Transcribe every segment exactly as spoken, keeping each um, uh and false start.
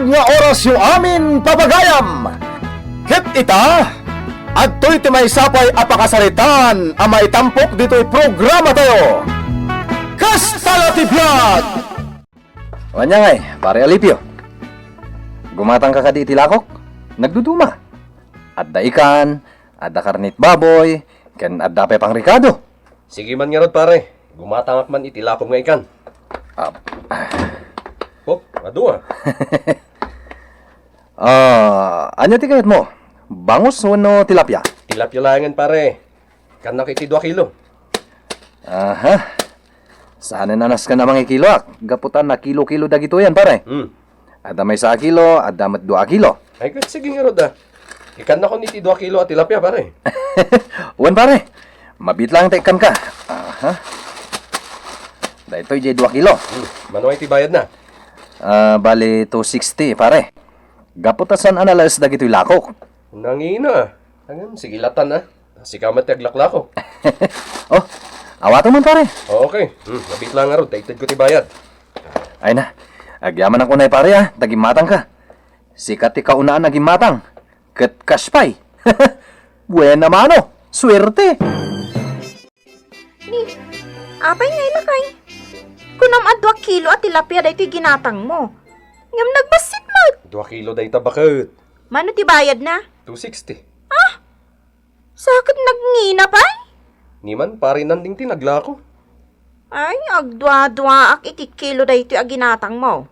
nga orasyo amin, pagayam. Ket ita, adtoy ti maysa pay a pakasaritaan a maitampok ditoy programatayo. Kasta la ti biag! Ania ngay, Pare Alipio? Gumatangka kadi iti lakok? Nagduduma. Adda ikan, adda karnit baboy, ken adda pay pangrikado. Sige man ngarud, pare. Gumatangak man iti lakom nga ikan. Ah. Oh, adu a. Ah, ania ti kayatmo? Bangus wenno tilapia? Tilapia laengen, pare. Kannak iti dua kilo. Aha. Saanen a nasken a mangikiloak, gapu ta nakilo-kilo dagitoyan, pare. Hmm. Adda maysa a kilo, adda met dua a kilo. Ay, ket sige ngarud a. Ikannakon iti dua kilo a tilapia, pare. Wen, pare. Mabiit laeng ta ikkanka. Aha. Daytoy diay dua kilo. Hmm. Mano iti bayadna? Ah, bali two sixty, pare. Gapu ta saan a nalaes dagitoy lakok. Nangina. Ngem, sige latan a. Sika met ti aglaklako. Oh, awatem man, pare. Okay. Hmm, mabiit laeng ngarud ta itedko ti bayad. Ay na, agyamanak unay, pare, a, ta gimmatangka. Sika ti kaunaan a gimmatang. Ket cash pay. Buena mano. Suerte. Ni, apay ngay, lakay? Kunam a dua kilo a tilapia daytoy ginatangmo. Ngem nagbassit met. Dua kilo dayta, baket. Mano ti bayadna? Two sixty. Ah? Sa ket nagngina pay? Ni man, pare Nanding ti naglako. Ay, agduaduaak iti kilo daytoy a ginatangmo.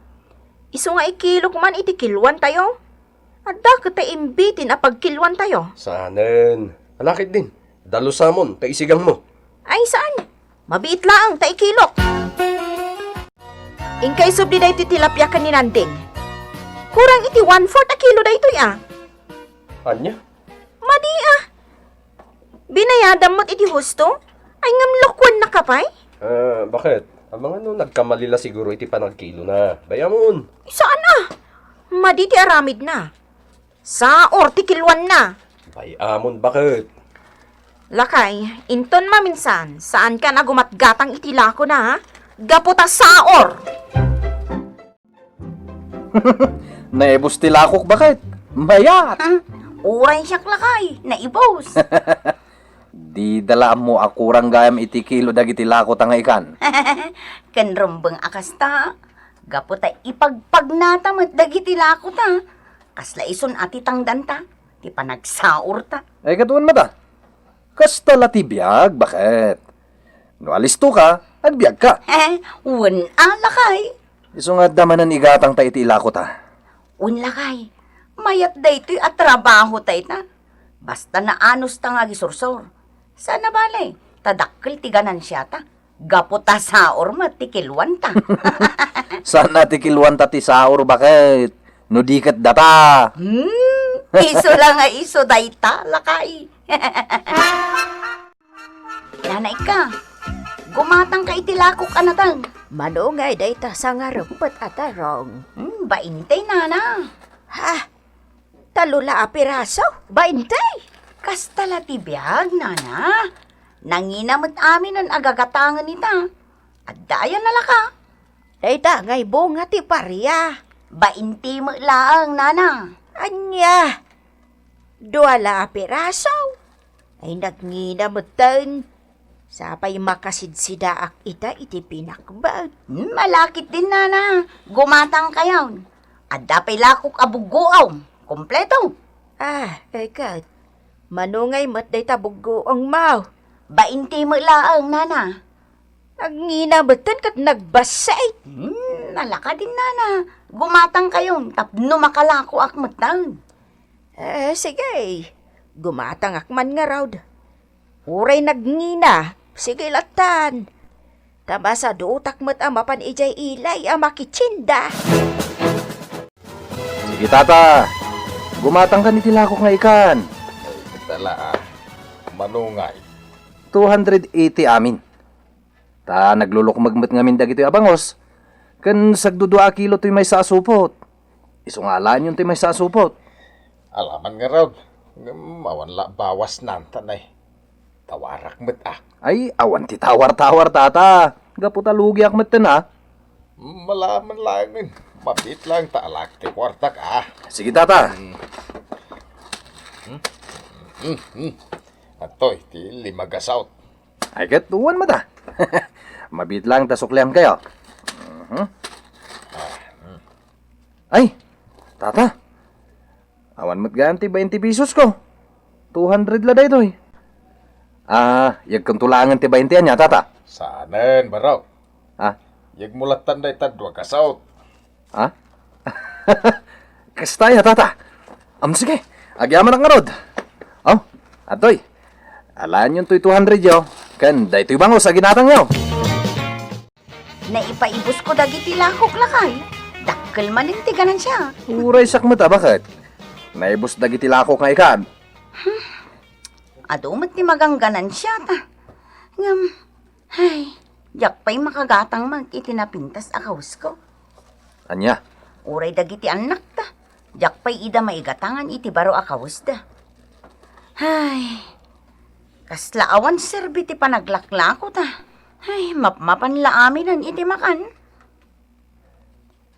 Isu nga ikilok man iti kiloantayo. Adda ket ta imbitin a pagkiloantayo. Saanen. Alakit din. Dalusamon ta isigangmo. Ay, saan? Mabiit laeng ta ikilok. Inka isubli daytoy tilapia ken ni Nanding. Kurang iti one-fourth a kilo daytoy a. Ania? Madi a. Binayadam met iti husto? Ay, ngem lokuennaka pay? Ah, baket? Amangan no nagkamali la siguro iti panagkilona. Bay-amon. Saan a? Madi ti aramidna. Saor ti kiloanna. Bay-amon, baket? Lakay, inton maminsan, saankan a gumatgatang iti lakona, ha? Gapu ta saor! Naibus ti lakok, baket? Mayat! Hmm, uray siak lakay, naibus. Dida la ammo a kurang gayam iti kilo dagiti lakota nga ikan. Ken rumbeng a kasta, gapu ta ipagpagnata met dagiti lakota. Kasla isun a ti tangdanta, ti panagsaorta. Ay, ket wen met a. Kasta la ti biag, baket? No alistoka, agbiagka. Wen a, lakay. Isu nga adda manen igatangta iti ilakota. Wen, lakay. Mayat daytoy a trabaho tayta. Basta naanosta nga agisursor. Saan a bale, ta dakkel ti ganansiata. Gapu ta saor met ti kiloanta. Saan a ti kiloanta ti saor, baket? No di ket data. Hmm, isu la nga isu dayta, lakay. Nana, ika, gumatangka iti lakok a nateng. Mano ngay dayta sangarumpet a tarong? Hmm, bainte, nana. Ha? Talo la a piraso? Bainte? Kasta la ti biag, nana. Nangina met aminen a gagatangen ita. Adda aya nalaka? Dayta ngay bunga ti paria. Bainte met laeng, nana. Ania? Dua la a piraso? Ay, nagngina metten. Sapay makasidsidaak ita iti pinakbet. Hmm, malakit din, nana. Gumatangkayon. Adda pay lakok a buggoom. Kompleto. Ah, ket. Mano ngay met dayta buggoongmo? Bainte met laeng, nana. Nagngina metten ket nagbassit. Hmm, nalaka din, nana. Gumatangkayon tapno makalakoak metten. Eh, sige. Gumatangak man ngarud. Uray nagngina, sige lattan. Ta masadutak met a mapan idiay ilay a makitienda. Sige, tata. Gumatangkan iti lakok nga ikan. Ay, tala, ah. Mano ngay? Two hundred eighty amin. Ta naglulukmeg met ngamin dagitoy a bangus, ken sagdudua a kilo toy maysa a supot. Isu nga alaenyon toy maysa a supot. Alaman ngarud, ngem awan la bawasnanta nay. Tawarak met a. Ay, awan ti tawar-tawar, tata. Gapu ta lugiak metten a. Malaman laengen. Mabiit lang ta alak ti kuartak, a. Sige, tata. Hmm. Hmm, hmm. Adtoy ti lima gasaot. Ay, ket wen met, a. Mabiit lang ta sukliankayo. Mhm. Ay, tata. Awan met gayam ti bainte pesos ko. Two hundred la daytoy. A, yegkonto laengen ti bainte ania, tata? Saanen, barok. A? Yegmo lattan dayta dua gasaot. A? Kasta aya, tata? Am, sige. Agyamanak ngarud. O, adtoy. Alaenyo toy two hundred yo, ken daytoy bangus a ginatangyo. Naipaibusko dagiti lakok, lakay. Dakkel manen ti ganansiak. Uray sakmet a, baket? Naibus dagiti lakok nga ikan. Hmm. Adu met ti maganganansiata. Ngem, ay, diak pay makagatang met iti napintas a kawusko. Ania? Uray dagiti annakta, diak pay ida maigatangan iti baro a kawusda. Ay, kasla awan serbi ti panaglakokta. Ay, mapmapan la aminen iti makan.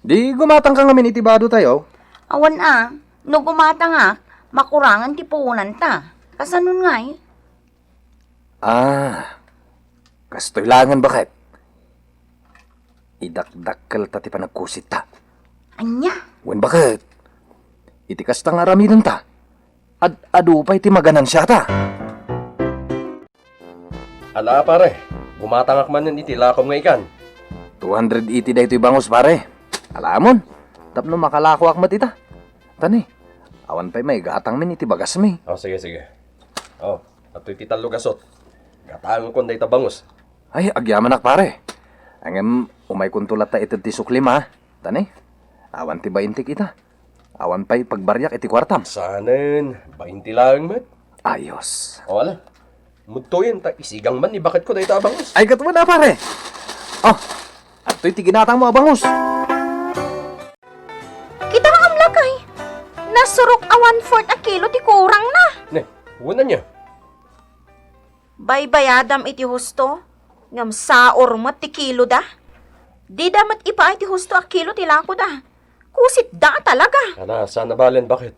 Di gumatangka ngamin iti badotayo? Awan a, no gumatangak, makurangan ti puonanta. Kasanon ngay? A, kastoy laengen, baket. Idakdakkelta ti panagkusitta. Ania? Wen, baket. Iti kasta nga aramidenta, ad-adu pay ti maganansiata. Ala, pare, gumatangak manen iti lakom nga ikan. Two hundred eighty daytoy bangus, pare. Alaem, tapno makalakoak met ita. Tani, awan pay maigatangmin iti bagasmi. O, sige, sige. O, adtoy ti tallo gasot. Gatangkon dayta bangus. Ay, agyamanak, pare. Ngem, umaykonto latta ited ti suklim, a. Tani, awan ti baintik ita. Awan pay pagbariak iti kuartam. Saanen, bainte laeng met. Ayos. O, ala. Mudtoyen ta isigang man ni baketko dayta a bangus. Ay, ket wen a, pare. O, adtoy ti ginatangmo a bangus. Kitam, lakay. Nasurok a one-fourth a kilo ti kurangna. Ne, wen ania? Baybayadam iti husto, ngem saor met ti kiloda. Dida met ipaay ti husto a kilo ti lakoda. Kusitda a talaga. Ala, saan a balen, baket?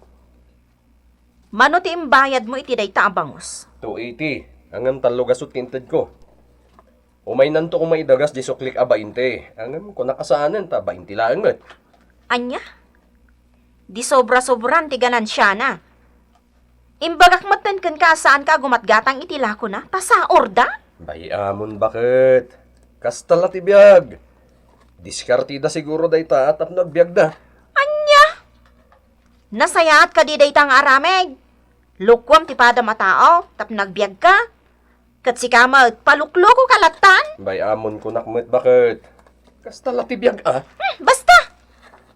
Mano ti imbayadmo iti dayta a bangus? Two eighty, ngem tallo gasut ti intedko. Umaynanto koma idagas di suklik a bainte, ngem kunak a saanen ta bainte laeng met. Ania? Di sobra-sobran ti ganansiana. Imbagak metten kenka a saanka a gumatgatang iti lakona, ta saorda? Bay-amon, baket. Kasta la ti biag. Diskartida siguro dayta tapno agbiagda. Ania? Nasayaat kadi dayta nga aramid? Lukuam ti padam a tao tapno agbiagka? Ket sika met, paluklukoka lattan? Bay-amon, kunak met, baket. Kasta la ti biag, a. Hmm, basta!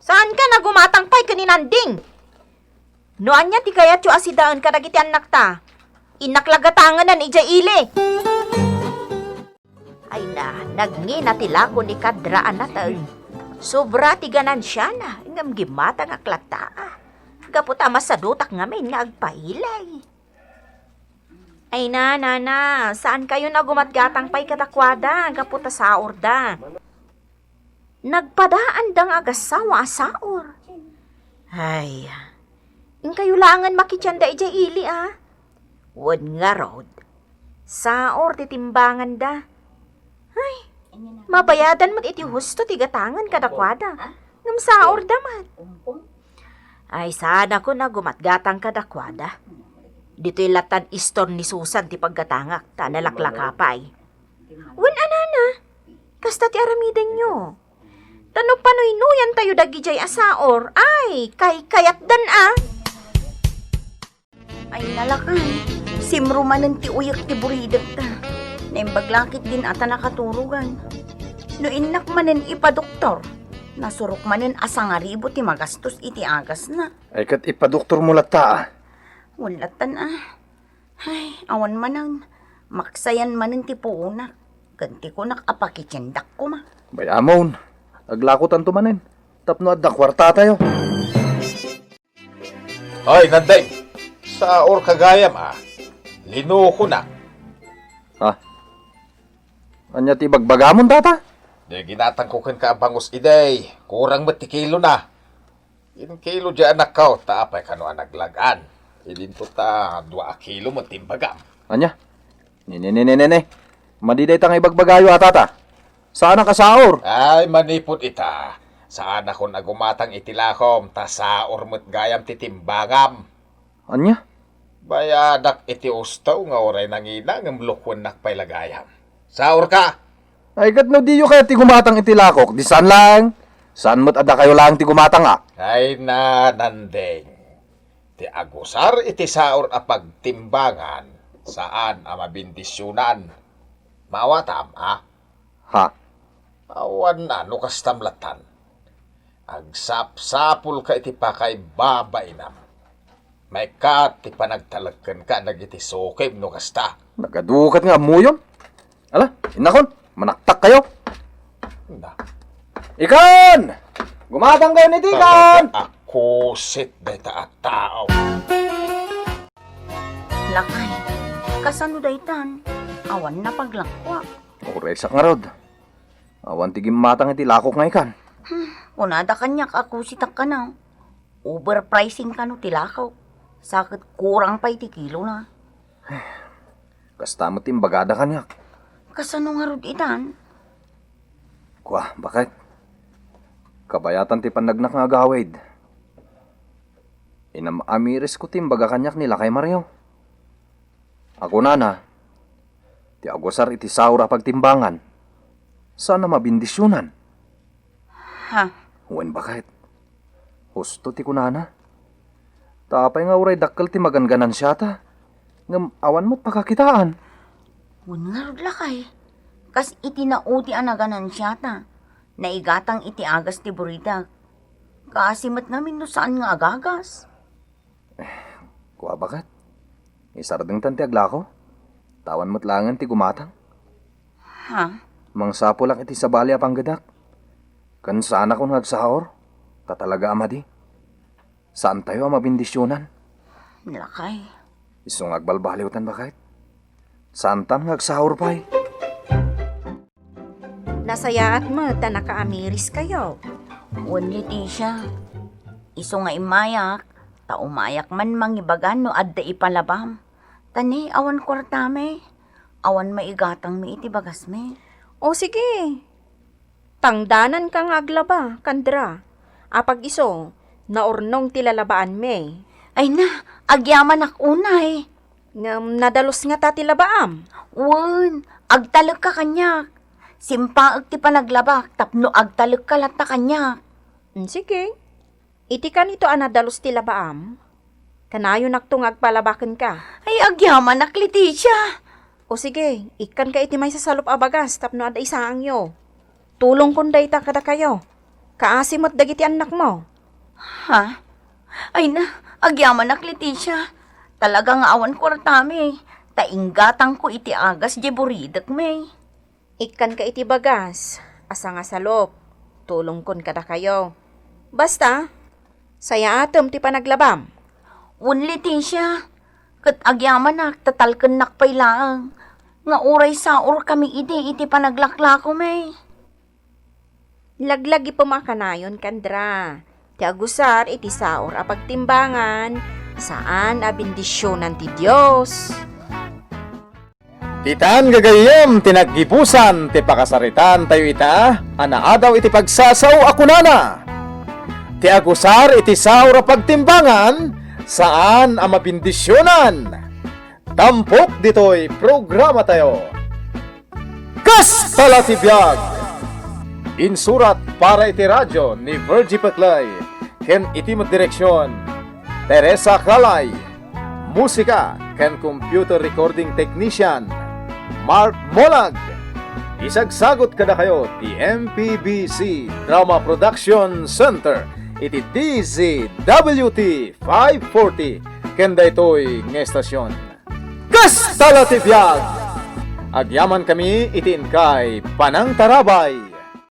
Saanka a gumatang pay ken ni Nanding. No ania ti kayatyo a sidaen kadagiti annakta, innak la gatangenen idiay ili. Ay na, nagngina ti lako ni Kadra a nateng. Sobra ti ganansiana, ngem gimmatangak latta. Gapu ta masadutak ngamin nga agpailay. Ay na, nana, saankayon a gumatgatang pay kadakuada gapu ta saorda. Nagpadaanda nga agassawa a saor. Ay, inkayo laengen makikianda idiay ili, a? Wen ngarud, saor ti timbanganda. Ay, mabayadan met iti husto ti gatangen kadakuada. Ngem saorda met. Ay, saanakon a gumatgatang kadakuada. Ditoy lattan istor ni Susan ti paggatangak, ta nalaklaka pay. Wen a, nana, kasta ti aramidenyo. Ta no panuynuyantayo dagidiay a saor, ay, kaykayatdan a. Ay, nalakan, simro manen ti uyek ti buridekta. Naimbag la ketdin a ta nakaturogan. No innak manen ipadoktor, nasurok manen a sangaribu ti magastos iti agasna. Ay, ket ipadoktormo latta, a. Wen lattan, a. Ay, awan manen. Maksayan manen ti puonak. Ken ti kunak a pakikiendak koma. Bay-amon, aglakotanto manen tapno adda kuartatayo. Ay, Nandeng, saorka gayam, a. Linukonak. Ha? Ania ti ibagbagamon, tata? Diay ginatangko kenka a bangus idi, kurang met ti kilona. Inkilo diay anakko, ta apay kano a naglag-an? Idinto ta dua a kilo met ti imbagam. Ania? Ne, ne, ne, ne, ne, ne. Madi dayta nga ibagbagayo a, tata. Saanak a saor. Ay, manipud ita, saanakon a gumatang iti lakom, ta saor met gayam ti timbangam. Ania? Bayadak iti usto nga uray nangina ngem lukuennak pay la gayam. Saorka! Ay, ket no diyo kayat ti gumatang iti lakok, di saan laeng? Saan met a dakayo laeng ti gumatang, a? Ay na, Nandeng. Ti agusar iti saor a pagtimbangan, saan a mabindisionan. Maawatam, a? Ha? Awan a no kastam latan. Agsapsapulka iti pakaibabainam. Maikkat ti panagtalekkenka dagiti sukim no kasta. Nagadukat nga ammoyon. Ala, innakon, manaktak kayo. Na. Ikan! Gumatang kayo ni Tikan! Talaga a kusit dayta a tao. Lakay, kasano daytan? Awan na paglakuak. Uray sa ngarud. Awan ti gimmatang iti lakok nga ikan. Hmm, kunada kaniak a kusitak kano. Overpricing kano ti lakok. Sa ket kurang pay ti kilona. Kasta met ti imbagada kaniak. Kasano ngarud itan? Kua, baket. Kabayatan ti pannagnak nga agawid. Inam-amirisko ti imbaga kaniak ni Lakay Mario. A kunana, ti agusar iti saor a pagtimbangan, saan a mabindisionan. Ha? Wen, baket. Husto ti kunana. Ta apay nga uray dakkel ti maganganansiata, ngem awan met pakakitaan. Wen ngarud, lakay. Kas iti naudi a naganansiata, naigatang iti agas ti buridak. Kaasi met ngamin no saan nga agagas. Kua, baket. Isardengtan ti aglako. Ta awan met laengen ti gumatang. Ha? Mangsapulak iti sabali a panggedak. Ken saanakon nga agsaor, ta talaga a madi. Saantayo a mabindisionan. Lakay. Isu nga agbalbaliwtan, baket. Saantan nga agsaor pay. Nasayaat met ta nakaamiriskayo. Wen, Leticia. Isu nga immayak, ta umayak man mangibaga no adda ipalabam. Ta ni, awan kuartami. Awan maigatangmi iti bagasmi. O, sige. Tangdananka nga aglaba, Kandra. Apag isu, naurnong ti lalabaanmi. Ay na, agyamanak unay. Ngem nadalus ngata ti labaam? Wen, agtalekka kaniak. Simpaek ti panaglabak tapno agtalekka latta kaniak. Mm, sige. Iti kanito a nadalus ti labaam, kanayonakto nga agpalaba kenka. Ay, agyamanak, Leticia! O sige, ikkanka iti maysa salup a bagas tapno adda isaangyo. Tulongkon dayta kadakayo. Kaasi met dagiti annakmo. Ha? Ay na, agyamanak, Leticia. Talaga nga awan kuartami, ta inggatangko iti agas diay buridekmi. Ikkanka iti bagas a sangasalup, tulongkon kadakayo. Basta, sayaatem ti panaglabam. Wen, Leticia, ket agyamanak ta talkennak pay laeng nga uray saorkami idi iti panaglaklakomi. Laglagipem a kanayon, Kandra, ti agusar iti saor a pagtimbangan, saan a bendisionan ti Dios. Ditan gagayyem ti naggibusan ti pakasaritaan tayo ita a naadaw iti pagsasao a kunana, ti agusar iti saor a pagtimbangan, saan a mabindisionan. Tampok ditoy programa tayo. Kasta la ti biag! Insurat para iti radio ni Virgie Peclay ken iti met direksion, Teresa Calay. Musika ken computer recording technician, Mark Molag. Isagsagut kadakayo ti M P B C Drama Production Center iti D Z W T five forty ken daytoy nga estasyon. Kasta la ti biag! Agyamankami iti inkay panangtarabay.